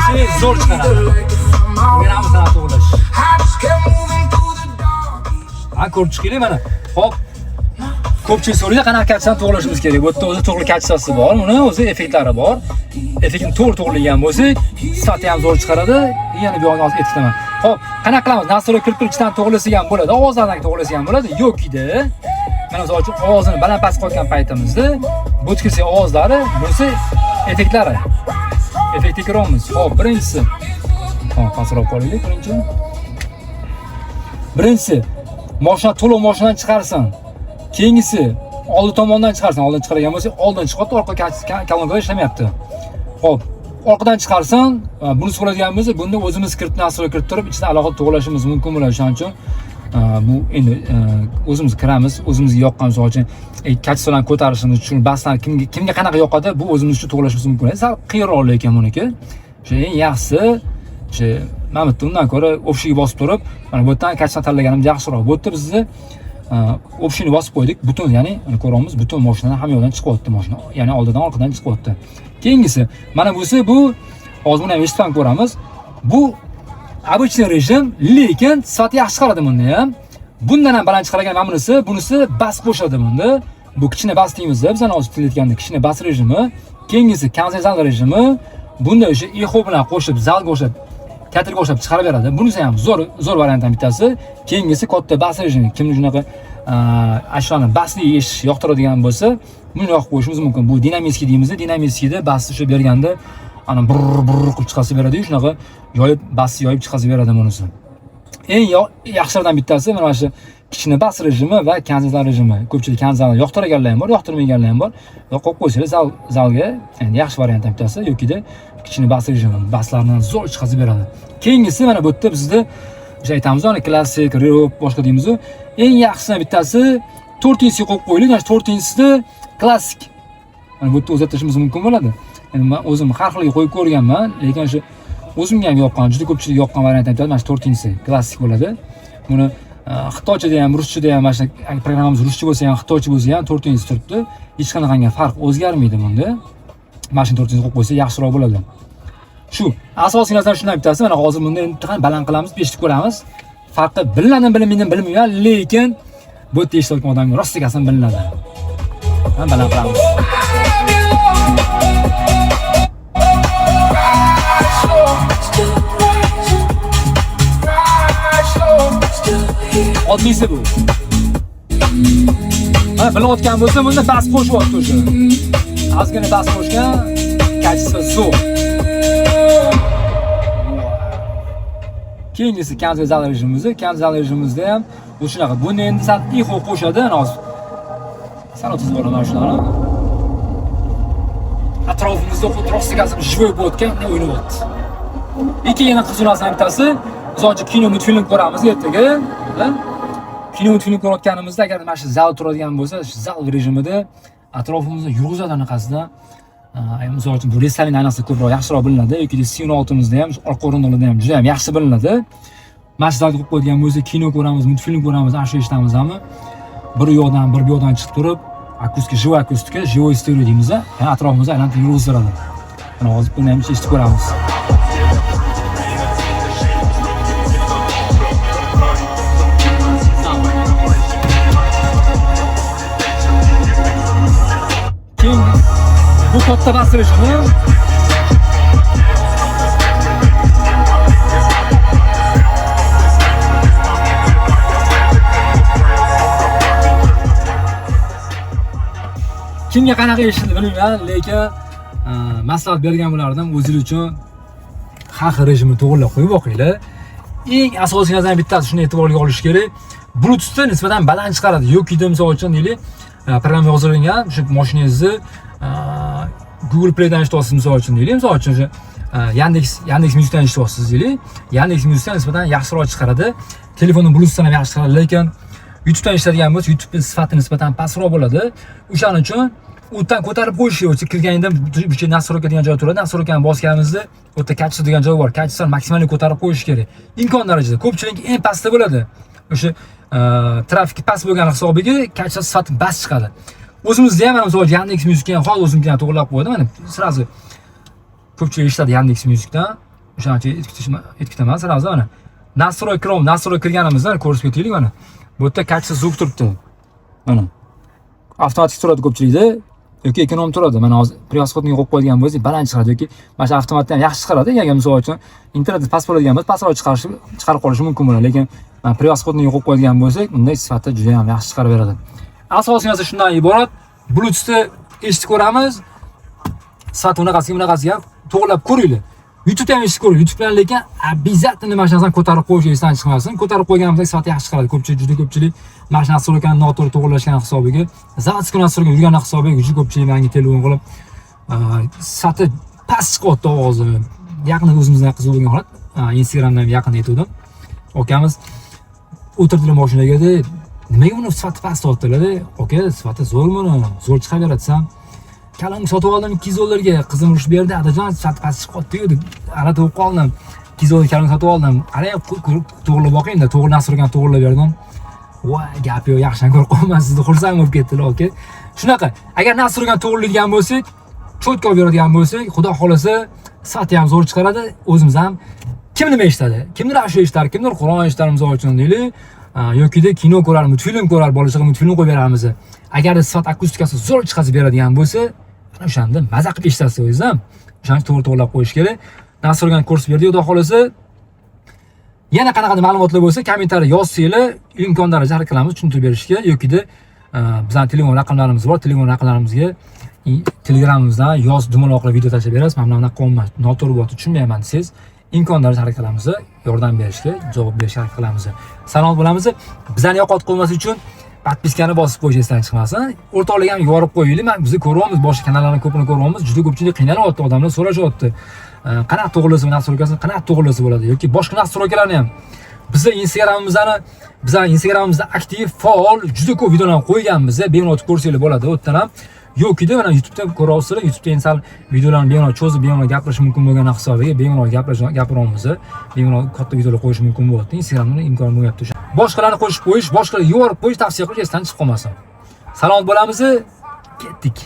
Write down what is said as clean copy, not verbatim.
qo'ysak zo'r chiqaradi. Beramiz sana to'g'rilash. Ha, ko'rib chiqinglar mana. Xo'p. Ko'pchilik so'raydi, qanaqa качествоni to'g'rilashimiz kerak. Bu yerda o'zi to'g'ri качествоsi bor, uni o'zi effektlari bor. Effektini to'g'ri to'g'rilagan bo'lsak, sifati ham zo'r chiqaradi. Yana bu yog'ini hozir aytib. Xo'p, qanaqa qilamiz? Настройка kirib turib ichidan to'g'rilasak ham bo'ladi, ovozlardan to'g'rilasak ham bo'ladi, yo'kida mana misol uchun ovozini baland past qo'ygan paytimizda bu kirsa ovozlari, bunisi effektlari. Effektga kiramiz. Xo'p, birinchisi. Xo'p, pastroq qo'yaylik birinchi. Birinchisi, mashina to'liq mashinadan chiqarsin. Keyingisi oldi tomondan chiqarsin. Oldin chiqargan bo'lsa, oldin chiqyapti, orqa kolonkalar ishlamayapti. Xo'p, orqadan chiqarsin, buni so'radigan bo'lsa, bunda o'zimiz kirib настройка kirib turib, ichida alohida to'g'rilashimiz mumkin bo'ladi. Shuning uchun bu endi o'zimiz kiramiz, o'zimizga yoqqan misol uchun качествоlarni ko'tarishimiz uchun, baslarni kimga qanaqa yoqadi, bu o'zimiz uchun to'g'rilashimiz mumkin. Sal qiyinroq lekin buniki. O'sha eng yaxshisi o'sha mana bu yerda undan ko'ra общийga bosib turib, mana bu yerdan качество tanlaganimiz yaxshiroq. Bu yerda bizni общийni bosib qo'ydik. Butun, ya'ni mana ko'ryapmiz, butun mashinadan hamma yoqdan chiqyapti mashina. Ya'ni oldidan, orqadan chiqyapti. Keyingisi, mana busi bu hozir buni ham eshitib ham ko'ramiz. Bu обычный rejim, lekin sifati yaxshi chiqaradi bunda ham. Bundan ham baland chiqargan mana bunisi, bunisi bas qo'shadi bunda. Bu kichkina bas deymiz, bizani hozir til aytganda kichkina bas rejimi. Keyingisi konsensual rejimi. Bunda o'sha echo bilan qo'shib, zalga o'xshab, teatrga o'xshab chiqarib beradi. Bunisi ham zo'r, zo'r variantdan bittasi. Keyingisi katta bas rejimi. Kimni shunaqa ashulani basli eshitish yoqtiradigan bo'lsa, buni yoqib qo'yishimiz mumkin. Bu dinamический deymiz, dinamическийda basni o'sha berganda ana brr brr qilib chiqarsa beradi-yu, shunaqa yoyib basni yoyib chiqarsa beradi bunisi. Eng yaxshilaridan bittasi mana shu kichkina bas rejimi va konsensual rejimi. Ko'pchilik konsensualni yoqtirganlar ham bor, yoqtirmaganlar ham bor. Va qo'yib qo'ysangiz zalga endi yaxshi variantdan bittasi yokida kichkina bas rejimi, baslarni zo'r chiqarib beradi. Keyingisi mana bu yerda bizda o'sha aytamiz, ana klassik, rep boshqa deymiz-ku. Eng yaxshisidan bittasi to'rtinchisiga qo'yib qo'yaylik. Mana shu to'rtinchisida klassik. Mana bu yerda o'zgartirishimiz mumkin bo'ladi. Endi men o'zim har xilga qo'yib ko'rganman, lekin shu o'zimga ham yoqqan, juda ko'pchilik yoqqan variantdan bittasi mana shu to'rtinchisi klassik bo'ladi. Buni xitoychada ham, ruschada ham, mana shu programmamiz ruscha bo'lsa ham, xitoycha bo'lsa ham to'rtinchisi turibdi. Hech qanaqangi farq o'zgarmaydi bunda. Mana shuni to'rtinchisi qo'yib qo'ysa yaxshiroq bo'ladi. Shu asosiy narsalar shundan bittasi. Mana hozir bunda endi baland qilamiz, eshitib ko'ramiz. Farqi bilinadimi, bilinmaydimi bilmayman, lekin bu yerda eshitayotgan odamga rostigasi bilinadi. Ha, baland qilamiz. Oddiysi bu. Ha, bilayotgan bo'lsa bunda bas qo'shyapti o'sha. Ozgina bas qo'shgan, качество zo'r. Keyingisi konsensual rejimimizda, konsensual rejimimizda ham bu shunaqa. Buni endi sal echo qo'shadi, ana hozir. Sal o'tkazib yuboraman shularni. Atrofimizda xuddi rostigasi живой bo'layotgan o'ynayapti. Ikki yana qiziq narsaning bittasi, misol uchun kino multfilm ko'ramiz ertaga, ha? Kino multfilm ko'rayotganimizda agar mana shu zal turadigan bo'lsa, shu zal rejimida atrofimizda yurg'izadi anaqasida. Misol uchun bu restoran ayniqsa ko'proq yaxshiroq bilinadi yoki C16 imizda ham, orqa o'rindiqlarda ham juda ham yaxshi bilinadi. Mana shu zalga qo'yib qo'yadigan bo'lsa, kino ko'ramiz, multfilm ko'ramiz, ana shu eshitamiz hamma. Bir u yoqdan, bir bu yoqdan chiqib turib, akustika, живой akustika, живой stereo deymiz, ya'ni atrofimizda aylanib yurg'izdiradi. Mana hozir buni ham eshitib ko'ramiz. Keyin bu katta bas rejimi. Kimga qanaqa eshitildi bilmayman, lekin maslahat bergan bo'lardim, o'zingiz uchun har xil rejimni to'g'rilab qo'yib boqinglar. Eng asosiy narsadan bittasi shuni e'tiborga olish kerak. Bluetoothda nisbatan baland chiqaradi. Yoki misol uchun deylik, programma yozilgan o'sha mashinangizni Google Playdan eshityapsiz misol uchun deylik, misol uchun o'sha Yandex Music'dan eshityapsiz deylik. Yandex Music'dan nisbatan yaxshiroq chiqaradi. Telefonni Bluetoothdan ham yaxshi chiqaradi, lekin YouTube'dan eshitadigan bo'lsa, YouTube'ning sifati nisbatan pastroq bo'ladi. O'shaning uchun o'tdan ko'tarib qo'yish kerak. Kirganingda bu yerda настройка degan joy turadi. Настройкani bosganimizda u yerda качество degan joy bor. Качествоni maksimal ko'tarib qo'yish kerak. Imkon darajada. Ko'pchilik eng pastda bo'ladi. O'sha trafik past bo'lgani hisobiga качество sifati past chiqadi. O'zimizda ham mana misol Yandex Music'ni ham hozir o'zimnikini to'g'rilab qo'ydim. Mana сразу ko'pchilik eshitadi Yandex Music'dan. O'shancha etkitaman сразу mana. Настрой kiramiz, настрой kirganimizda ko'rsatib ketaylik mana. Bu yerda качество звук turibdi. Mana. Avtomatik turadi ko'pchilikda yoki эконом turadi. Mana hozir превосходный qo'yib qo'ygan bo'lsak, baland chiqadi yoki mana shu avtomatda ham yaxshi chiqaradi. Agar misol uchun internet past bo'ladigan bo'lsa, pastroq chiqarishi, chiqarib qolishi mumkin bo'ladi. Lekin mana превосходный qo'yib qo'ygan bo'lsak, bunday sifatda juda ham yaxshi chiqarib beradi. Asosiy narsa shundan iborat. Bluetoothda eshitib ko'ramiz. Sifat unaqasiga, bunaqasiga ham to'g'rilab ko'ringlar. YouTube'da ham eshitib ko'ring. YouTube bilan lekin обязательно mana shu narsani ko'tarib qo'yish esdan chiqmasin. Ko'tarib qo'yganimizda sifati yaxshi chiqaradi. Ko'pchilik, juda ko'pchilik mana shu настройка ni noto'g'ri to'g'rilashgan hisobiga, заводской настройка yurgan hisobiga juda ko'pchilik menga telefon qilib, sifati past chiqyapti ovozi. Yaqinda o'zimizdan qiziq bo'lgan holat, Instagramdan ham yaqinda aytgandim. Akamiz o'tirdilar mashinaga, nimaga buni sifati past deyaptilar. Aka, sifati zo'r buni, zo'r chiqaveradi desam, "Kalonka sotib oldim 200 dollarga, qizim urishib berdi, adajon, sifati past chiqyapti-yu", deb g'alati bo'lib qoldim. 200 dollar kalonka sotib oldim. Qarang, to'g'rilab boqing, to'g'ri настройка ni to'g'irlab berdim. Voy, gap yo'q, yaxshi ko'rib qolman sizni, xursand bo'lib ketdilar aka. Shunaqa, agar настройка ni to'g'rilaydigan bo'lsak, чётко olib beradigan bo'lsak, xudo xohlasa sifati ham zo'r chiqaradi, o'zimiz ham kim nima eshitadi? Kimdir ashula eshitar, kimdir Qur'on eshitar misol uchun deylik, yokida kino ko'rar, multfilm ko'rar, bola chaqa multfilm qo'yib beramiz. Agar sifat akustikasi zo'r chiqazib beradigan bo'lsa, ana o'shanda maza qilib eshitasiz o'zingiz ham. O'shani to'g'ri to'g'rilab qo'yish kerak. Настройка ni ko'rsatib berdik, xudo xohlasa. Yana qanaqadir ma'lumotlar bo'lsa, kommentariy yozsanglar, imkon darajada harakat qilamiz tushuntirib berishga yokida bizning telefon raqamlarimiz bor, telefon raqamlarimizga Telegramimizdan yoz, dumaloq qilib video tashlab berasiz. Mana bunaqa qilyapman, noto'g'ri bo'lyapti, tushunmayapman desangiz, imkon darajada harakat qilamiz, yordam berishga, javob berishga harakat qilamiz. Salomat bo'lamiz. Bizani yo'qotib qo'ymas uchun подписка ni bosib qo'yish esdan chiqmasin. O'rtoqlarga ham yuborib qo'yaylik. Man bizni ko'ryapmiz, boshqa kanallarni ko'pini ko'ryapmiz. Juda ko'pchilik qiynalyapti, odamlar so'rashyapti. Qanaqa to'g'rilasa настройка sini, qanaqa to'g'rilasa bo'ladi yoki boshqa настройка larni ham. Bizni Instagramimizni, bizning Instagramimizda aktiv, faol, juda ko'p videolarni qo'yganmiz. Bemalol ko'rsanglar bo'ladi u yerdan ham. Yo'kida mana YouTube'da ko'ryapsizlar, YouTube'da inson videolarni bemalol cho'zib, bemalol gapirish mumkin bo'lgan hisobiga bemalol gapirish gapiryapmiz. Bemalol katta videolar qo'yish mumkin bo'lyapti. Instagramda imkon bo'lmayapti o'sha. Boshqalarni qo'shib qo'yish, boshqalarga yuborib qo'yish, tavsiya qilish esdan chiqib qolmasin. Salomat bo'lamiz. Ketdik.